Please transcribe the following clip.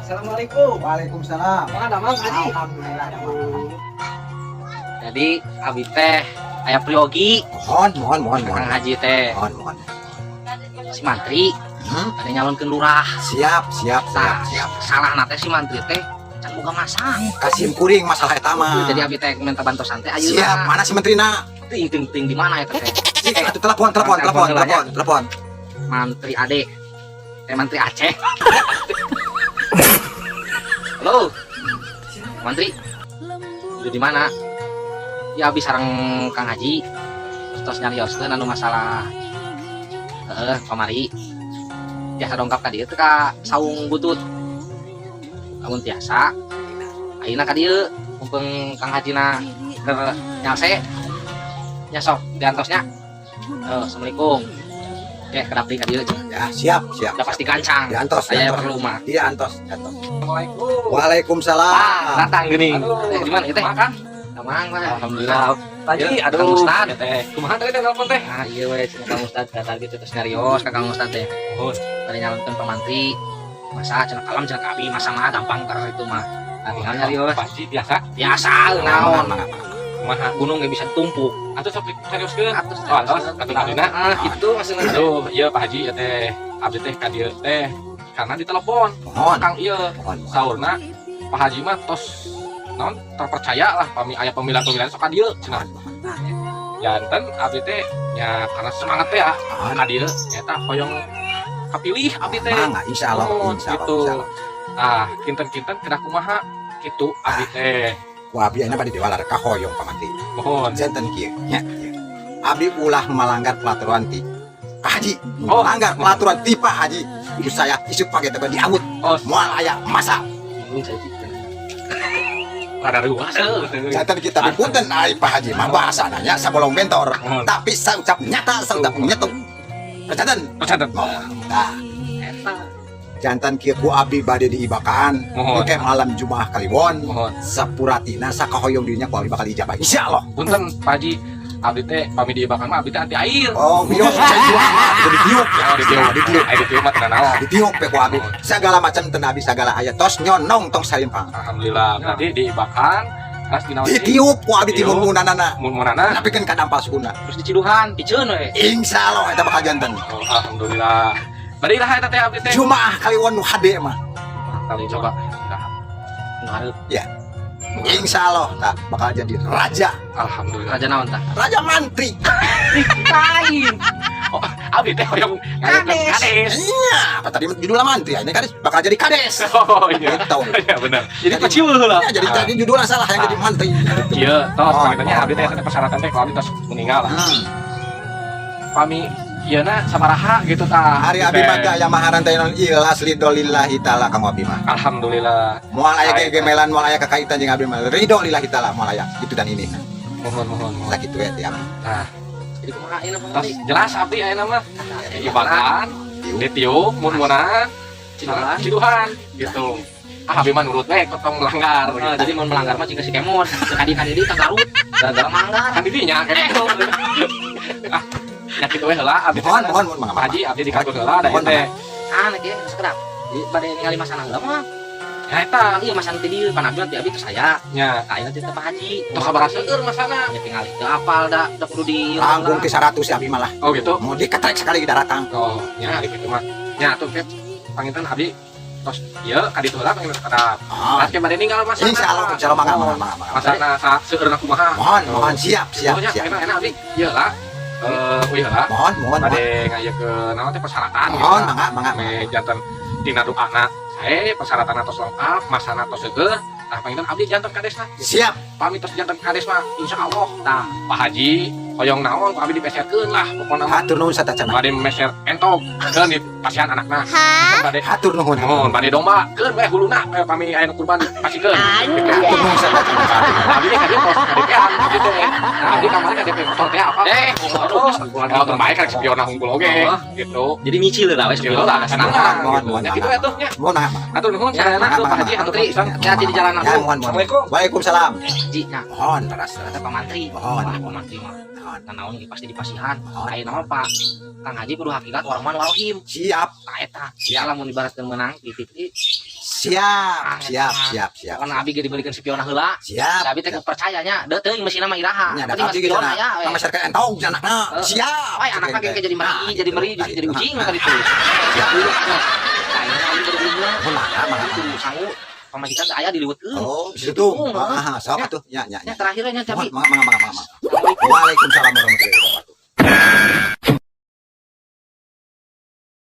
Assalamualaikum. Waalaikumsalam. Mana damang, Haji? Alhamdulillah. Jadi abi teh aya priyogi. Mohon, mohon, mohon, mohon. Kang Haji teh. Mohon, mohon. Si mantri ada nyalonkeun lurah. Siap, siap, siap, Tah, siap. Salah teh si mantri teh can boga masa. Ka sim kuring masalah eta mah. Jadi abi teh minta bantosan teh ayeuna. Siap, mana si menterina? Ting ting ting di mana eta teh? Ih, atuh telepon, telepon, telepon, telepon, telepon. Mantri Ade. Eh, mantri Aceh. Halo. Mantri. Udah di mana? Ya, abi sareng Kang Haji. Terus nyarioskeun anu masalah heeh kamari. Tiasa dongkap ka dieu teh ka Saung Butut? Lamun tiasa, ayeuna ka dieu mumpung Kang Hajina keur nyalse. Ya sok diantosnya. Oh, assalamualaikum. Oke, kedap deui ka dieu. Ya, siap, siap. Udah pasti gancang. Diantos, Saya diantos. perlu mah. Iya, antos, diantos. Assalamualaikum. Waalaikumsalam. Ah, datang geuning. Aduh. Eh, di mana ieu teh? Makan. Damang lah. Alhamdulillah. Tadi Ya, aduh. Kang Ustad. Ya, teh. Kumaha tadi teh telepon teh? Ah, iya we cenah Kang Ustad kata gitu terus nyarios ka Kang Ustad teh. Oh. Tadi nyalonkeun pamantri. Masa cenah kalem cenah ka abi masa mah gampang ter itu mah. Nah, tinggal nyarios. Pasti biasa. Biasa naon. Mangga, mangga. Kumaha? Gunung ge bisa ditumpuk. Atuh sok seriuskeun. Atus. Oh, atos atuh abdina. Ah, gitu maksudnya. Aduh, iya Pak Haji ya teh. Abdi teh ka dieu teh karena ditelepon. Mohon, Kang ieu mohon, mohon. Saurna Pak Haji mah tos naon terpercaya lah pami aya pemilihan-pemilihan sok ka dieu cenah. Janten abdi teh nya karena semangat teh ya Mohon. Ka dieu nyata hoyong kapilih abdi teh. Mangga, insya Allah, Oh, insya Allah, gitu. insya Allah. Ah, kinten-kinten kedah kumaha kitu abdi teh. Wah, abdi ayeuna bade diwalar kahoyong Pak Mantri. Mohon. Janten kieu, nya. Kieu. Abdi ulah melanggar peraturan ti Pak Haji. Oh. Melanggar peraturan ti Pak Haji. Itu saya isuk pake teh diangut. Oh, Moal aya masa. Bingung saya sih. Rada ruas. Janten kita punten ai Pak Haji mah bahasana nya sabolong bentor. Mohon. Tapi saucap nyata, saucap nyetuk. Janten. Janten. Mohon. Nah, Eta. Janten kieu ku abdi bade diibakan. Mohon. Engke malam Jumaah Kaliwon. Mohon. Sapuratina sakahoyong dirinya ku abdi bakal ijabah. Insyaallah. Punten Pak Haji, abdi teh pami diibakan mah abdi teh anti air. Oh, bios saya jual itu ditiup. Ya, ditiup. Ditiup. Air ditiup mah tenang naon. Ditiup pe ku abdi. Segala macam teu abdi segala aya tos nyonong tong salimpang. Alhamdulillah, berarti diibakan terus dinaon deui? Ditiup ku abdi Ditiup. timun-munanana. Mun-munana. Tapi kan kadampal sukuna. Terus diciduhan, piceun we. Insyaallah eta bakal janten. Oh, alhamdulillah. Bari iraha eta teh abdi teh? Jumaah Kaliwon nu hade mah. Kali Coba. Nu hareup. Insya Allah tah bakal jadi raja. Alhamdulillah. Raja naon tah? Raja mantri. Lain. Oh, abdi teh hoyong Kades. kades. Iya, apa tadi judulnya mantri ya? Ini kades bakal jadi kades. Oh iya. Gitu. Iya benar. Jadi kecil lah. Ya, jadi tadi judulnya salah yang jadi mantri. Iya, tos Oh, pangintennya oh, abdi teh oh. eta persyaratan teh kalau abdi tos meninggal lah. Pami ieu na sabaraha gitu tah. Hari abdi mah gaya maharan teh non ikhlas ridho lillahi taala kanggo abdi mah. Alhamdulillah. Moal aya gegemelan, moal aya kakaitan jeung abdi mah. Ridho lillahi taala moal aya itu dan ini. Mohon, mohon, mohon. Sakitu we ti abdi. Nah, Jadi kumaha ayeuna Bang? Tos jelas abdi ayeuna mah. Ibakan, ditiup, mun-munan, Ciduhan. ciduhan gitu. Ah, abdi mah nurut we tong melanggar Ah, gitu. jadi mau melanggar mah jika si Kemon. Kadi kadi di ka Garut. Gara-gara melanggar. Kan didinya kayak gitu. Ah, nya kitu we heula abdi teh. Mohon, mohon, mohon, mangga. Pak Haji abdi di kantor heula da Mohon, ieu teh. Ah, nek ge sekedap. Di bade ningali masana heula mah. Ya eta Iya masana teh dieu pan abdi abdi teh saya. Nya. Ayeuna teh Pak Haji. Tos sabaraha seueur masana? Ya tinggal itu apal da da kudu di Langkung ti 100 ya abdi malah. Oh gitu. Mau diketrek sekali datang. Oh, nya hari kitu mah. Nya atuh ke panginten abdi tos ieu ka ditu heula panginten kadap. Ah. Tos ke bade ninggal masana. Insyaallah, insyaallah mangga, mangga, mangga, mangga. Masana sa seueurna kumaha? Mohon, mohon, siap, siap, Oh, nya, siap. enak enak abdi. Ieu lah. Eh, uih heula. Mohon, mohon, mohon. Bade ngayakeun naon teh persyaratan Mohon, gitu. mangga, mangga. Me janten tina doana sae persyaratan tos lengkap, masana tos seueur. Nah, panginten abdi janten kadesna. Siap. Pami tos janten kades mah insyaallah. Tah, Pak Haji hoyong naon ku abdi dipeserkeun lah pokona mah. Hatur nuhun satacana. Bade meser entog keun di pasihan anakna. Bade Hatur nuhun. mohon bade domba keun we huluna we pami aya nu kurban pasikeun. Gitu. Hatur nuhun satacana. Abdi teh ka dieu tos KDP-an abdi teh. Nah, abdi kamari KDP motor teh apa? Eh, Aduh, oh, terbaik kan spiona hungkul oge Oh. gitu. Jadi nyicil lah we. Nyicil lah, senang. Mohon, mohon, Ya gitu atuh nya. Mohon, mangga. Atur nuhun Ya, sadayana tuh Pak Haji hatur Mantri, pisan. hati di jalan Ya, aku. mohon, mohon. Assalamualaikum. Waalaikumsalam. Haji nya. Mohon, teras, teras. Kata Pak Mantri. Mohon. Wah, Pak Mantri mah. Mohon. Nah, naon ge pasti dipasihan. Mohon. Ayeuna mah Pak Kang Haji kudu hakikat warahman warohim. Siap. Tah eta. Siap. Lamun ibaratkeun menang di TV. Siap, siap, siap, siap. Karena abi ge dibelikan si Fiona heula. Siap. Abi teh percaya nya, deuh teuing mesinna mah iraha. Nya da Penting mah abdi si ge Fiona cenah. ya. Ka masyarakat entong anakna. Heeh. Siap. Wah, anakna ge jadi meri, jadi meri, jadi ucing kali itu. Siap. Nah, ini abi baru beli. Oh, mangga, mangga. Itu sangu pamajikan teh aya diliwetkeun. Oh, situ. Ah, sok atuh. Ya, ya, Ya ya. terakhirnya tapi Mangga, mangga, mangga, mangga. Assalamualaikum. Waalaikumsalam warahmatullahi wabarakatuh.